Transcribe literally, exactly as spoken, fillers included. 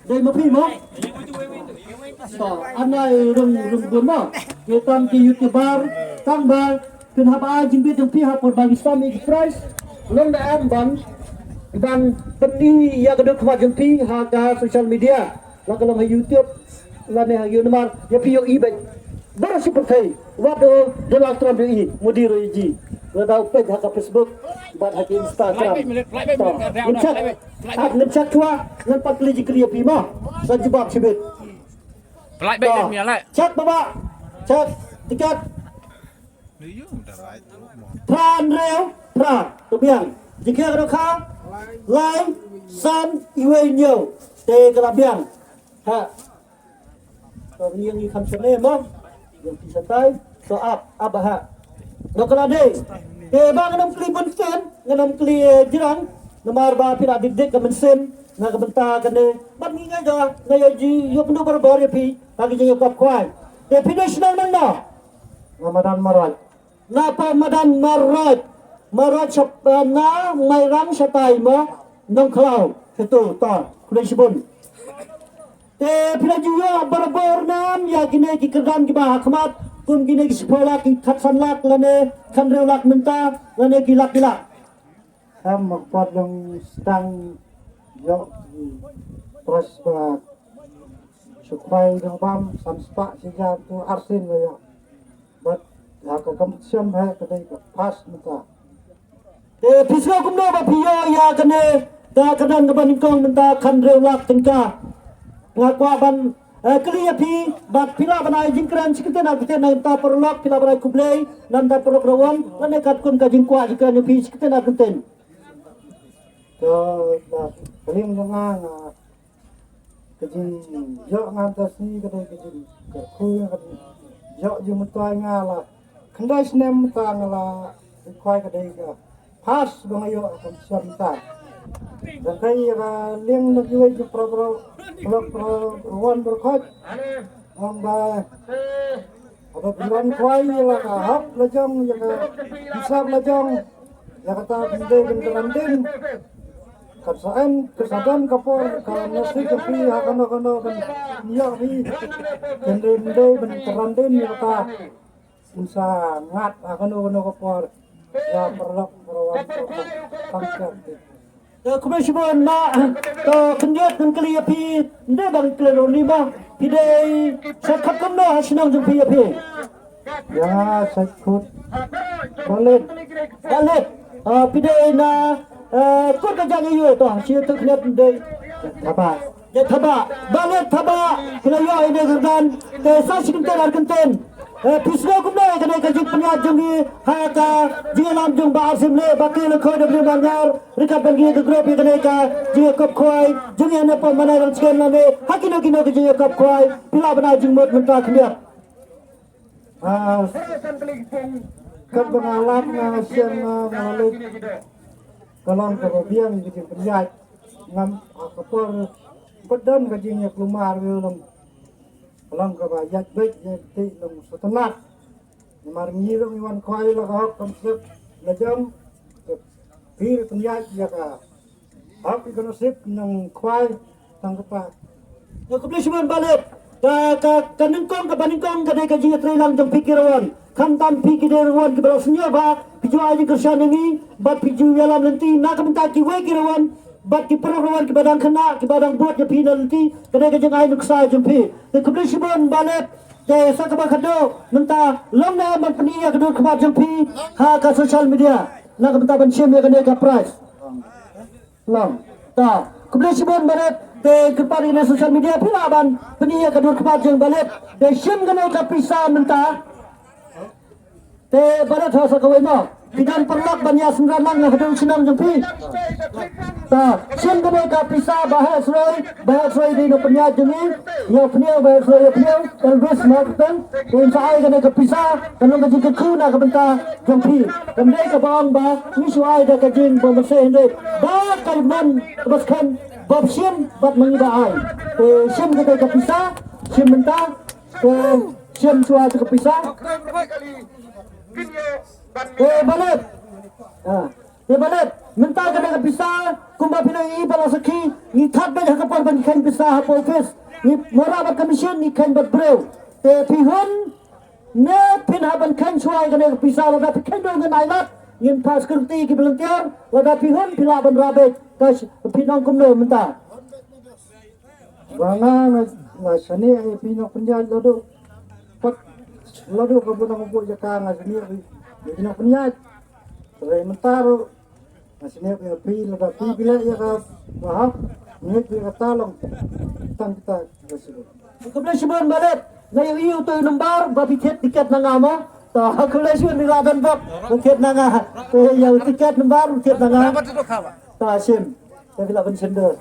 Dei ma phi mo? To, anai rung rung bun mo. Ki tang ki YouTuber, tang ba phin hap ai jingbit jong phi ha por ba ngi sam ïa ki prize. Long da em ban ban pyni ïa ka dur khmat jong phi ha ka social media. La ka long ha YouTube, la ne ha YouTube namar ïa phi ïohi beit. Baroh shi pyrthei, wat u Donald Trump ïohi, Modi ruh ïohi. Lada u peit ha ka Facebook bad ha ka Instagram. To, ngin check. Ap ngin check chwa, ngan pat kylli jingkylli ïa phi mo. Sa jubab shibit. Pynlait beit. To, ïa mi lait. Check baba. Check tiket. Phra hynriew phra. To biang. Jingkhia ka dohkha. Lai san iwei hynñiew. Te ka la biang. Ha. To ngi ngi kham shane mo. Ïa phi shatai. To ap ap ha. To ka la dei. Te ba ngan ym kylli bun sien, ngan ym kylli, eh, jrang. Namar ba phi la dik dik ka mynsiem na ka bynta kane. Bad ngi ngai da, ngai ïa ji ïoh pynduh barabor ïa phi. Ba ki jingïakop khwai. Te phi dei shnong nangno? Na madan Marot. Na pa madan Marot. Marot shap-, eh, na Mairang shatai mo. Nongkhlaw. Kito to. Khublei shibun. Te phi la ju ïoh barabor nam ïa kine ki kyrdan kiba ha khmat, kum kine ki shiphew lak, ki khatsan lak lane khathynriew lak mynta lane ki lak ki lak. Em, ma ka por jong sdang ïoh ki prize ba shu khwai dang bam san spah shi hajar tu arsien la ïoh. Bad ha ka competition ba heh ka dei ka first mynta. Te phi sngew kumno ba phi ïoh ïa kane ka kyrdan kaba nyngkong mynta khathynriew lak tyngka? Nga kwah ban, eh, kylli ïa phi bad phi lah ban ai jingkren shi kyntien ar kyntien na ka bynta paralok, phi lah ban ai khublei na ka bynta paralok Rawan, lane katkum ka jingkwah jingkren jong phi shi kyntien ar kyntien. To, na ka liang jong nga, nga ka jingïoh nga mynta sngi ka dei ka jingkyrkhu, ka jingïoh jingmyntoi nga la khyndai snem mynta nga la khwai, ka dei ka first ba nga ïoh ha ka mynsiem mynta. Dang kai ïa ka liang na kiwei ki para para para para wan para khot. Ong ba haba phi wan khwai ïa la ka hok la jong, ïa ka hisab la jong, ïa kata phin dei ban kyrdan dien. Kan sa em, kan sa don ka por, ka nasib jong phi ha kano kano ban ïoh phi. Kan dei ban dei ban kyrdan dien ïa kata. Kan sa ngat ha kano kano ka por. Ïa paralok para wan para khot. Tang siap phi. Te khublei shibun ma, te khyndiat ngan kylli ïa phi, ym dei ban kylli ruh ni ma, phi dei sa khap kumno ha shnong jong phi ïa phi? Ïa nga sa khut Balet. Balet. Ah, phi dei na, eh, kut ka jong aïu to, shi te khyndiat ym dei. Thaba. Ïa Thaba, Balet Thaba, phi la ïoh ïa kane ka kyrdan, te sa shi kyntien ar kyntien. Eh, phi sngew kumno ïa kane ka jingpynïaid jong ngi ha ka jingïalam jong Bah Arsim Leh, ba ki la khoi da Bah Marngar, ryngkat bad ngi ka group ïa kane ka jingïakop khwai, jong ngi hane pom Manai Rangchken lane ha kino kino ka jingïakop khwai, phi lah ban ai jingmut mynta khyndiat. Ah, katba nga lap nga shem, ah, nga leit. Ka long kaba biang ka jingpynïaid. Ngam, ah, ka por ba don ka jingïaklumar ka long. Ka long kaba ïaid beit ïaid tih long sngewtynnat. Namar ngi ruh ngi wan khwai la ka hok ka nasib la jong. Phi ruh pynïaid ïa ka hok ïa ka nasib nongkhwai tang kata. Ïa, khublei shibun Balet. Ka, ka, ka nyngkong, kaba nyngkong ka dei ka jingïatreilang jong phi ki Rawan. Khamtam phi ki dei Rawan kiba la sngewbha, phi ju ai jingkyrshan ïa ngi bad phi ju ïalam lynti na ka bynta kiwei ki Rawan bad ki paralok Rawan kiba dang khynnah, kiba dang bud ïa phi na lynti. Ka dei ka jingai nuksa jong phi. Te khublei shibun Balet. Te sa kaba khadduh mynta long ne em ban pyni ïa ka dur khmat jong phi ha ka social media na ka bynta ban shim ïa kane ka prize. Long. Ta, khublei shibun Balet, te kyrpad ïa kane social media phi lah ban pyni ïa ka dur khmat jong Balet. Te shim kane ka pisa mynta. Te Balet ha sa kawei noh. Phi don paralok ban ïa synran lang ïa ka dur shnong jong phi. Ta, shim kane ka pisa Bah Heh Sroi, Bah Heh Sroi dei nongpynïaid jong ngi. Ïa phi Bah Heh Sroi ïa phi. Elvis Martin. Te sa ai kane ka pisa, ka long ka jingkyrkhu na ka bynta jong phi. Kam dei kaba ong ba ngi shu ai da ka jingbymynsiem hynrei da ka mon kaba skhem ba shim bad ma ngi ba ai. Te shim kata ka pisa, shim mynta. Te shim shuwa ka pisa. Te Balet. Ah, te Balet. Mynta kane ka pisa kumba phi la ïohi ba la sakhi, ngi thad beit ha ka por ban kheiñ pisa ha office. Ngi mora bad ka machine, ngi kheiñ bad briew. Te phi hun ne phin hap ban kheiñ shuwa ïa kane ka pisa, lada phi kheiñ ruh ngin ai lad, ngin phah security ki volunteer, lada phi hun phi lah ban rah beit. Ka sh-, phi ong kumno mynta? Ba nga nga, nga shaniah ïa phi nongpynïaid ladu. Pat ladu ka bun nongbuh jaka nga shaniah ïa phi nongpynïaid. Hynrei mynta ruh nga shaniah ïa phi, lada phi phi leh ïa ka ba hap, ngeit ïa kata long tang kita ka shu. Khublei shibun Balet, nga ïohi uto u nombar ba phi thied tiket na nga mo. Ta khublei shibun, phi la don bok ba thied na nga. Te ïa u tiket nombar thied na nga. Ta shim. Te phi la ban shim dur.